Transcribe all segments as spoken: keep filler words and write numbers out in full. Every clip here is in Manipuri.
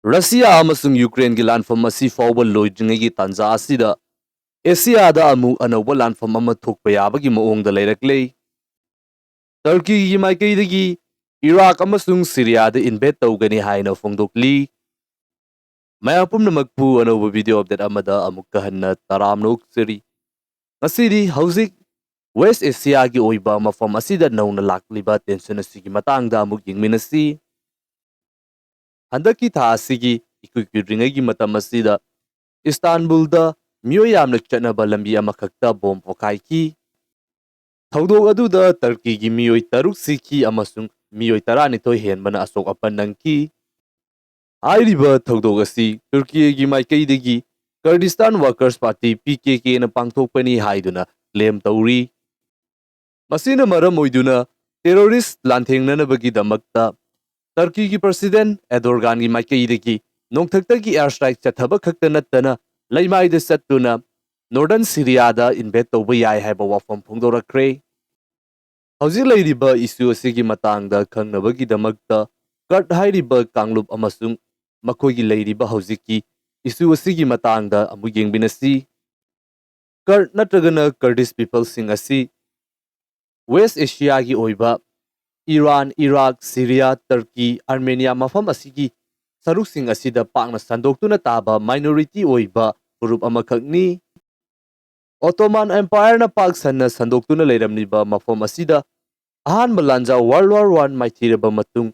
ꯔꯁꯤꯌꯥ ꯑꯃꯁꯨꯡ ꯌꯨꯀ꯭ꯔꯦꯟꯒꯤ ꯂꯥꯟꯐꯝ ꯑꯁꯤ ꯐꯥꯎꯕ ꯂꯣꯏꯗ꯭ꯔꯤꯉꯩꯒꯤ ꯇꯥꯟꯖꯥ ꯑꯁꯤꯗ ꯑꯦꯁꯤꯌꯥꯗ ꯑꯃꯨꯛ ꯑꯅꯧꯕ ꯂꯥꯟꯐꯝ ꯑꯃ ꯊꯣꯛꯄ ꯌꯥꯕꯒꯤ ꯃꯑꯣꯡꯗ ꯂꯩꯔꯛꯂꯦ꯫ ꯇꯔꯀꯤꯒꯤ ꯃꯥꯏꯀꯩꯗꯒꯤ ꯏꯔꯥꯛ ꯑꯃꯁꯨꯡ ꯁꯤꯔꯤꯌꯥꯗ invade ꯇꯧꯒꯅꯤ ꯍꯥꯏꯅ ꯐꯣꯡꯗꯣꯛꯂꯤ꯫ ꯃꯌꯥꯝ ꯄꯨꯝꯅꯃꯛꯄꯨ ꯑꯅꯧꯕ video update ꯑꯃꯗ ꯑꯃꯨꯛꯀ ꯍꯟꯅ ꯇꯔꯥꯝꯅ ꯑꯣꯛꯆꯔꯤ꯫ ꯉꯁꯤꯗꯤ ꯍꯧꯖꯤꯛ West Asiaꯒꯤ ꯑꯣꯏꯕ ꯃꯐꯝ ꯑꯁꯤꯗ ꯅꯧꯅ ꯂꯥꯛꯂꯤꯕ tension ꯑꯁꯤꯒꯤ ꯃꯇꯥꯡꯗ ꯑꯃꯨꯛ ꯌꯦꯡꯃꯤꯟꯅꯁꯤ꯫ ꯍꯟꯗꯛꯀꯤ ꯊꯥ ꯑꯁꯤꯒꯤ ꯏꯀꯨꯏ ꯀꯨꯏꯗ꯭ꯔꯤꯉꯩꯒꯤ ꯃꯇꯝ ꯑꯁꯤꯗ ꯏꯁꯇꯥꯟꯕꯨꯜꯗ ꯃꯤꯑꯣꯏ ꯌꯥꯝꯅ ꯆꯠꯅꯕ ꯂꯝꯕꯤ ꯑꯃꯈꯛꯇ bomb ꯄꯣꯈꯥꯏꯈꯤ꯫ ꯊꯧꯗꯣꯛ ꯑꯗꯨꯗ ꯇꯔꯀꯤꯒꯤ ꯃꯤꯑꯣꯏ ꯇꯔꯨꯛ ꯁꯤꯈꯤ ꯑꯃꯁꯨꯡ ꯃꯤꯑꯣꯏ ꯇꯔꯥꯅꯤꯊꯣꯏ ꯍꯦꯟꯕꯅ ꯑꯁꯣꯛ ꯑꯄꯟ ꯅꯪꯈꯤ꯫ ꯍꯥꯏꯔꯤꯕ ꯊꯧꯗꯣꯛ ꯑꯁꯤ ꯇꯨꯔꯀꯤꯌꯥꯒꯤ ꯃꯥꯏꯀꯩꯗꯒꯤ Kurdistan Workers Party, P K K ꯅ ꯄꯥꯡꯊꯣꯛꯄꯅꯤ ꯍꯥꯏꯗꯨꯅ claim ꯇꯧꯔꯤ꯫ ꯃꯁꯤꯅ ꯃꯔꯝ ꯑꯣꯏꯗꯨꯅ terrorist ꯂꯥꯟꯊꯦꯡꯅꯅꯕꯒꯤꯗꯃꯛꯇ ꯇꯔꯀꯤꯒꯤ president ꯑꯦꯔꯗꯣꯒꯥꯟꯒꯤ ꯃꯥꯏꯀꯩꯗꯒꯤ ꯅꯣꯡꯊꯛꯇꯒꯤ air strike ꯆꯠꯊꯕ ꯈꯛꯇ ꯅꯠꯇꯅ ꯂꯩꯃꯥꯏꯗ ꯆꯠꯇꯨꯅ northern ꯁꯤꯔꯤꯌꯥꯗ invade ꯇꯧꯕ ꯌꯥꯏ ꯍꯥꯏꯕ ꯋꯥꯐꯝ ꯐꯣꯡꯗꯣꯔꯛꯈ꯭ꯔꯦ꯫ ꯍꯧꯖꯤꯛ ꯂꯩꯔꯤꯕ issue ꯑꯁꯤꯒꯤ ꯃꯇꯥꯡꯗ ꯈꯪꯅꯕꯒꯤꯗꯃꯛꯇ Kurd ꯍꯥꯏꯔꯤꯕ ꯀꯥꯡꯂꯨꯞ ꯑꯃꯁꯨꯡ ꯃꯈꯣꯏꯒꯤ ꯂꯩꯔꯤꯕ ꯍꯧꯖꯤꯛꯀꯤ issue ꯑꯁꯤꯒꯤ ꯃꯇꯥꯡꯗ ꯑꯃꯨꯛ ꯌꯦꯡꯃꯤꯟꯅꯁꯤ꯫ Kurd ꯅꯠꯇ꯭ꯔꯒꯅ Kurdish peopleꯁꯤꯡ ꯑꯁꯤ West Asiaꯒꯤ ꯑꯣꯏꯕ ꯏꯔꯥꯟ, ꯏꯔꯥꯛ, ꯁꯤꯔꯤꯌꯥ, ꯇꯔꯀꯤ, ꯑꯥꯔꯃꯦꯅꯤꯌꯥ ꯃꯐꯝ ꯑꯁꯤꯒꯤ ꯁꯔꯨꯛꯁꯤꯡ ꯑꯁꯤꯗ ꯄꯥꯛꯅ ꯁꯟꯗꯣꯛꯇꯨꯅ ꯇꯥꯕ minority ꯑꯣꯏꯕ ꯐꯨꯔꯨꯞ ꯑꯃꯈꯛꯅꯤ꯫ Ottoman Empireꯅ ꯄꯥꯛ ꯁꯟꯅ ꯁꯟꯗꯣꯛꯇꯨꯅ ꯂꯩꯔꯝꯂꯤꯕ ꯃꯐꯝ ꯑꯁꯤꯗ ꯑꯍꯥꯟꯕ ꯂꯥꯟꯖꯥꯎ World War One ꯃꯥꯏꯊꯤꯔꯕ ꯃꯇꯨꯡ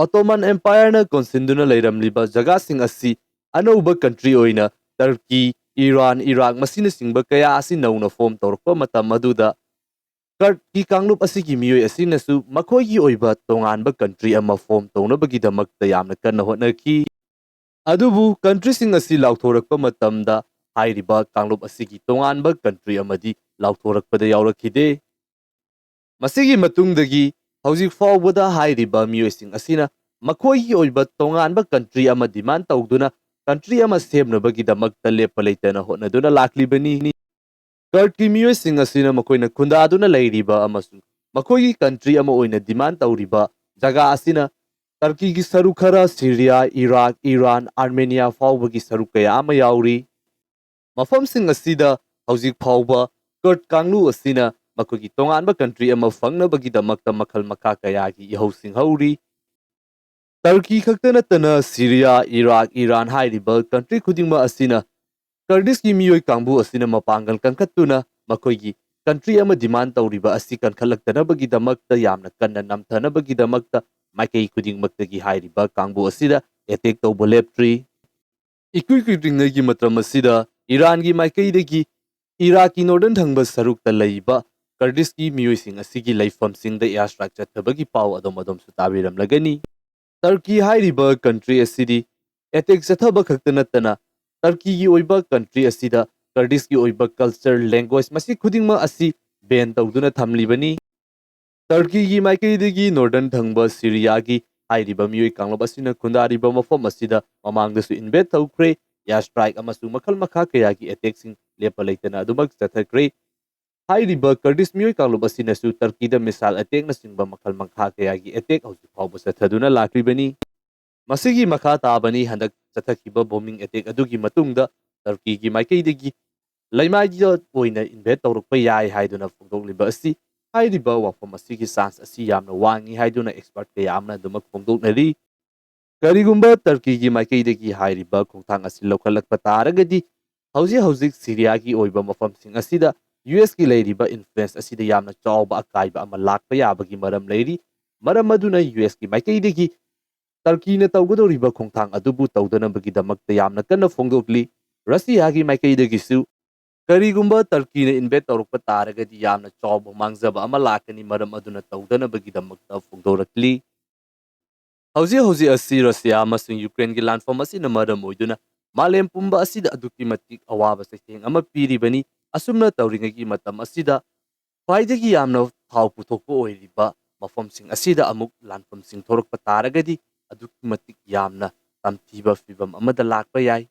Ottoman Empireꯅ ꯀꯣꯟꯁꯤꯟꯗꯨꯅ ꯂꯩꯔꯝꯂꯤꯕ ꯖꯒꯥꯁꯤꯡ ꯑꯁꯤ ꯑꯅꯧꯕ country ꯑꯣꯏꯅ ꯇꯔꯀꯤ, ꯏꯔꯥꯟ, ꯏꯔꯥꯛ ꯃꯁꯤꯅꯆꯤꯡꯕ ꯀꯌꯥ ꯑꯁꯤ ꯅꯧꯅ form ꯇꯧꯔꯛꯄ ꯃꯇꯝ ꯑꯗꯨꯗ Kurdꯀꯤ ꯀꯥꯡꯂꯨꯞ ꯑꯁꯤꯒꯤ ꯃꯤꯑꯣꯏ ꯑꯁꯤꯅꯁꯨ ꯃꯈꯣꯏꯒꯤ ꯑꯣꯏꯕ ꯇꯣꯉꯥꯟꯕ country ꯑꯃ form ꯇꯧꯅꯕꯒꯤꯗꯃꯛꯇ ꯌꯥꯝꯅ ꯀꯟꯅ ꯍꯣꯠꯅꯈꯤ꯫ ꯑꯗꯨꯕꯨ countryꯁꯤꯡ ꯑꯁꯤ ꯂꯥꯎꯊꯣꯔꯛꯄ ꯃꯇꯝꯗ ꯍꯥꯏꯔꯤꯕ ꯀꯥꯡꯂꯨꯞ ꯑꯁꯤꯒꯤ ꯇꯣꯉꯥꯟꯕ country ꯑꯃꯗꯤ ꯂꯥꯎꯊꯣꯔꯛꯄꯗ ꯌꯥꯎꯔꯛꯈꯤꯗꯦ꯫ ꯃꯁꯤꯒꯤ ꯃꯇꯨꯡꯗꯒꯤ ꯍꯧꯖꯤꯛ ꯐꯥꯎꯕꯗ ꯍꯥꯏꯔꯤꯕ ꯃꯤꯑꯣꯏꯁꯤꯡ ꯑꯁꯤꯅ ꯃꯈꯣꯏꯒꯤ ꯑꯣꯏꯕ ꯇꯣꯉꯥꯟꯕ country ꯑꯃ demand ꯇꯧꯗꯨꯅ country ꯑꯃ ꯁꯦꯝꯅꯕꯒꯤꯗꯃꯛꯇ ꯂꯦꯞꯄ ꯂꯩꯇꯅ ꯍꯣꯠꯅꯗꯨꯅ ꯂꯥꯛꯂꯤꯕꯅꯤ꯫ Kurdꯀꯤ ꯃꯤꯑꯣꯏꯁꯤꯡ ꯑꯁꯤꯅ ꯃꯈꯣꯏꯅ ꯈꯨꯟꯗꯥꯗꯨꯅ ꯂꯩꯔꯤꯕ ꯑꯃꯁꯨꯡ ꯃꯈꯣꯏꯒꯤ country ꯑꯃ ꯑꯣꯏꯅ demand ꯇꯧꯔꯤꯕ ꯖꯒꯥ ꯑꯁꯤꯅ ꯇꯔꯀꯤꯒꯤ ꯁꯔꯨꯛ ꯈꯔ ꯁꯤꯔꯤꯌꯥ, ꯏꯔꯥꯛ, ꯏꯔꯥꯟ, ꯑꯥꯔꯃꯦꯅꯤꯌꯥ ꯐꯥꯎꯕꯒꯤ ꯁꯔꯨꯛ ꯀꯌꯥ ꯑꯃ ꯌꯥꯎꯔꯤ꯫ ꯃꯐꯝꯁꯤꯡ ꯑꯁꯤꯗ ꯍꯧꯖꯤꯛ ꯐꯥꯎꯕ ꯀꯔꯗ ꯀꯥꯡꯂꯨꯞ ꯑꯁꯤꯅ ꯃꯈꯣꯏꯒꯤ ꯇꯣꯉꯥꯟꯕ ꯀꯟꯇ꯭ꯔꯤ ꯑꯃ ꯐꯪꯅꯕꯒꯤꯗꯃꯛꯇ ꯃꯈꯜ ꯃꯈꯥ ꯀꯌꯥꯒꯤ ꯏꯍꯧꯁꯤꯡ ꯍꯧꯔꯤ꯫ ꯇꯔꯀꯤ ꯈꯛꯇ ꯅꯠꯇꯅ ꯁꯤꯔꯤꯌꯥ, ꯏꯔꯥꯛ, ꯏꯔꯥꯟ ꯍꯥꯏꯔꯤꯕ ꯀꯟꯇ꯭ꯔꯤ ꯈꯨꯗꯤꯡꯃꯛ ꯑꯁꯤꯅ ꯀꯔꯗꯤꯁꯀꯤ ꯃꯤꯑꯣꯏ ꯀꯥꯡꯕꯨ ꯑꯁꯤꯅ ꯃꯄꯥꯡꯒꯜ ꯀꯟꯈꯠꯇꯨꯅ ꯃꯈꯣꯏꯒꯤ ꯀꯟꯇ꯭ꯔꯤ ꯑꯃ ꯗꯤꯃꯥꯟ ꯇꯧꯔꯤꯕ ꯑꯁꯤ ꯀꯟꯈꯠꯂꯛꯇꯅꯕꯒꯤꯗꯃꯛꯇ, ꯌꯥꯝꯅ ꯀꯟꯅ ꯅꯝꯊꯅꯕꯒꯤꯗꯃꯛꯇ ꯃꯥꯏꯀꯩ ꯈꯨꯗꯤꯡꯃꯛꯇꯒꯤ ꯍꯥꯏꯔꯤꯕ ꯀꯥꯡꯕꯨ ꯑꯁꯤꯗ ꯑꯦꯇꯦꯛ ꯇꯧꯕ ꯂꯦꯞꯇ꯭ꯔꯤ꯫ ꯏꯀꯨꯏ ꯀꯨꯏꯗ꯭ꯔꯤꯉꯩꯒꯤ ꯃꯇꯝ ꯑꯁꯤꯗ ꯏꯔꯥꯟꯒꯤ ꯃꯥꯏꯀꯩꯗꯒꯤ ꯏꯔꯥꯛꯀꯤ ꯅꯣꯔꯗꯔꯟ ꯊꯪꯕ ꯁꯔꯨꯛꯇ ꯂꯩꯕ ꯀꯔꯗꯤꯁꯀꯤ ꯃꯤꯑꯣꯏꯁꯤꯡ ꯑꯁꯤꯒꯤ ꯂꯩꯐꯝꯁꯤꯡꯗ ꯑꯦꯌꯔ ꯁ꯭ꯇ꯭ꯔꯥꯏꯛ ꯆꯠꯊꯕꯒꯤ ꯄꯥꯎ ꯑꯗꯣꯝ ꯑꯗꯣꯝꯁꯨ ꯇꯥꯕꯤꯔꯝꯂꯒꯅꯤ꯫ ꯇꯔꯀꯤ ꯍꯥꯏꯔꯤꯕ ꯀꯟꯇ꯭ꯔꯤ ꯑꯁꯤꯗꯤ ꯑꯦꯇꯦꯛ ꯆꯠꯊꯕ ꯈꯛꯇ ꯅꯠꯇꯅ ꯇꯔꯀꯤꯒꯤ ꯑꯣꯏꯕ ꯀꯟꯇ꯭ꯔꯤ ꯑꯁꯤꯗ ꯀꯔꯗꯤꯁꯀꯤ ꯑꯣꯏꯕ ꯀꯜꯆꯔ, ꯂꯦꯡꯒ꯭ꯋꯦꯖ, ꯃꯁꯤ ꯈꯨꯗꯤꯡꯃꯛ ꯑꯁꯤ ꯕꯦꯟ ꯇꯧꯗꯨꯅ ꯊꯝꯂꯤꯕꯅꯤ꯫ ꯇꯔꯀꯤꯒꯤ ꯃꯥꯏꯀꯩꯗꯒꯤ ꯅꯣꯔꯗꯔꯟ ꯊꯪꯕ ꯁꯤꯔꯤꯌꯥꯒꯤ ꯍꯥꯏꯔꯤꯕ ꯃꯤꯑꯣꯏ ꯀꯥꯡꯂꯨꯞ ꯑꯁꯤꯅ ꯈꯨꯟꯗꯥꯔꯤꯕ ꯃꯐꯝ ꯑꯁꯤꯗ ꯃꯃꯥꯡꯗꯁꯨ ꯏꯟꯚꯦꯠ ꯇꯧꯈ꯭ꯔꯦ꯫ ꯑꯦꯌꯔ ꯁ꯭ꯇ꯭ꯔꯥꯏꯛ ꯑꯃꯁꯨꯡ ꯃꯈꯜ ꯃꯈꯥ ꯀꯌꯥꯒꯤ ꯑꯦꯇꯦꯛꯁꯤꯡ ꯂꯦꯞꯄ ꯂꯩꯇꯅ ꯑꯗꯨꯃꯛ ꯆꯠꯊꯈ꯭ꯔꯦ꯫ ꯍꯥꯏꯔꯤꯕ ꯀꯔꯗꯤꯁ ꯃꯤꯑꯣꯏ ꯀꯥꯡꯂꯨꯞ ꯑꯁꯤꯅꯁꯨ ꯇꯔꯀꯤꯗ ꯃꯤꯁꯥꯏꯜ ꯑꯦꯇꯦꯛꯅꯆꯤꯡꯕ ꯃꯈꯜ ꯃꯈꯥ ꯀꯌꯥꯒꯤ ꯑꯦꯇꯦꯛ ꯍꯧꯖꯤꯛ ꯐꯥꯎꯕ ꯆꯠꯊꯗꯨꯅ ꯂꯥꯛꯂꯤꯕꯅꯤ꯫ ꯃꯁꯤꯒꯤ ꯃꯈꯥ ꯇꯥꯕꯅꯤ ꯍꯟꯗꯛ ꯆꯠꯊꯈꯤꯕ ꯕꯣꯝꯕꯤꯡ ꯑꯦꯇꯦꯛ ꯑꯗꯨꯒꯤ ꯃꯇꯨꯡꯗ ꯇꯔꯀꯤꯒꯤ ꯃꯥꯏꯀꯩꯗꯒꯤ ꯂꯩꯃꯥꯏꯗ ꯑꯣꯏꯅ ꯏꯟꯚꯦꯠ ꯇꯧꯔꯛꯄ ꯌꯥꯏ ꯍꯥꯏꯗꯨꯅ ꯐꯣꯡꯗꯣꯛꯂꯤꯕ ꯑꯁꯤ꯫ ꯍꯥꯏꯔꯤꯕ ꯋꯥꯐꯝ ꯑꯁꯤꯒꯤ ꯆꯥꯟꯁ ꯑꯁꯤ ꯌꯥꯝꯅ ꯋꯥꯡꯏ ꯍꯥꯏꯗꯨꯅ ꯑꯦꯛꯁꯄꯔꯠ ꯀꯌꯥ ꯑꯃꯅ ꯑꯗꯨꯃꯛ ꯐꯣꯡꯗꯣꯛꯅꯔꯤ꯫ ꯀꯔꯤꯒꯨꯝꯕ ꯇꯔꯀꯤꯒꯤ ꯃꯥꯏꯀꯩꯗꯒꯤ ꯍꯥꯏꯔꯤꯕ ꯈꯣꯡꯊꯥꯡ ꯑꯁꯤ ꯂꯧꯈꯠꯂꯛꯄ ꯇꯥꯔꯒꯗꯤ, ꯍꯧꯖꯤꯛ ꯍꯧꯖꯤꯛ ꯁꯤꯔꯤꯌꯥꯒꯤ ꯑꯣꯏꯕ ꯃꯐꯝꯁꯤꯡ ꯑꯁꯤꯗ ꯌꯨ ꯑꯦꯁꯀꯤ ꯂꯩꯔꯤꯕ ꯏꯟꯐ꯭ꯂꯨꯌꯦꯟꯁ ꯑꯁꯤꯗ ꯌꯥꯝꯅ ꯆꯥꯎꯕ ꯑꯀꯥꯏꯕ ꯑꯃ ꯂꯥꯛꯄ ꯌꯥꯕꯒꯤ ꯃꯔꯝ ꯂꯩꯔꯤ꯫ ꯃꯔꯝ ꯑꯗꯨꯅ ꯌꯨ ꯑꯦꯁꯀꯤ ꯃꯥꯏꯀꯩꯗꯒꯤ ꯇꯔꯀꯤꯅ ꯇꯧꯒꯗꯧꯔꯤꯕ ꯈꯣꯡꯊꯥꯡ ꯑꯗꯨꯕꯨ ꯇꯧꯗꯅꯕꯒꯤꯗꯃꯛꯇ ꯌꯥꯝꯅ ꯀꯟꯅ ꯐꯣꯡꯗꯣꯛꯂꯤ꯫ ꯔꯁꯤꯌꯥꯒꯤ ꯃꯥꯏꯀꯩꯗꯒꯤꯁꯨ ꯀꯔꯤꯒꯨꯝꯕ ꯇꯔꯀꯤꯅ ꯏꯟꯚꯦꯠ ꯇꯧꯔꯛꯄ ꯇꯥꯔꯒꯗꯤ ꯌꯥꯝꯅ ꯆꯥꯎꯕ ꯃꯥꯡꯖꯕ ꯑꯃ ꯂꯥꯛꯀꯅꯤ, ꯃꯔꯝ ꯑꯗꯨꯅ ꯇꯧꯗꯅꯕꯒꯤꯗꯃꯛꯇ ꯐꯣꯡꯗꯣꯔꯛꯂꯤ꯫ ꯍꯧꯖꯤꯛ ꯍꯧꯖꯤꯛ ꯑꯁꯤ ꯔꯁꯤꯌꯥ ꯑꯃꯁꯨꯡ ꯌꯨꯀ꯭ꯔꯦꯟꯒꯤ ꯂꯥꯟꯐꯝ ꯑꯁꯤꯅ ꯃꯔꯝ ꯑꯣꯏꯗꯨꯅ ꯃꯥꯂꯦꯝ ꯄꯨꯝꯕ ꯑꯁꯤꯗ ꯑꯗꯨꯛꯀꯤ ꯃꯇꯤꯛ ꯑꯋꯥꯕ ꯆꯩꯊꯦꯡ ꯑꯃ ꯄꯤꯔꯤꯕꯅꯤ꯫ ꯑꯁꯨꯝꯅ ꯇꯧꯔꯤꯉꯩꯒꯤ ꯃꯇꯝ ꯑꯁꯤꯗ ꯈ꯭ꯋꯥꯏꯗꯒꯤ ꯌꯥꯝꯅ ꯊꯥꯎ ꯄꯨꯊꯣꯛꯄ ꯑꯣꯏꯔꯤꯕ ꯃꯐꯝꯁꯤꯡ ꯑꯁꯤꯗ ꯑꯃꯨꯛ ꯂꯥꯟꯐꯝꯁꯤꯡ ꯊꯣꯛꯂꯛꯄ ꯇꯥꯔꯒꯗꯤ ꯑꯗꯨꯛꯀꯤ ꯃꯇꯤꯛ ꯌꯥꯝꯅ ꯇꯝꯊꯤꯕ ꯐꯤꯕꯝ ꯑꯃꯗ ꯂꯥꯛꯄ ꯌꯥꯏ꯫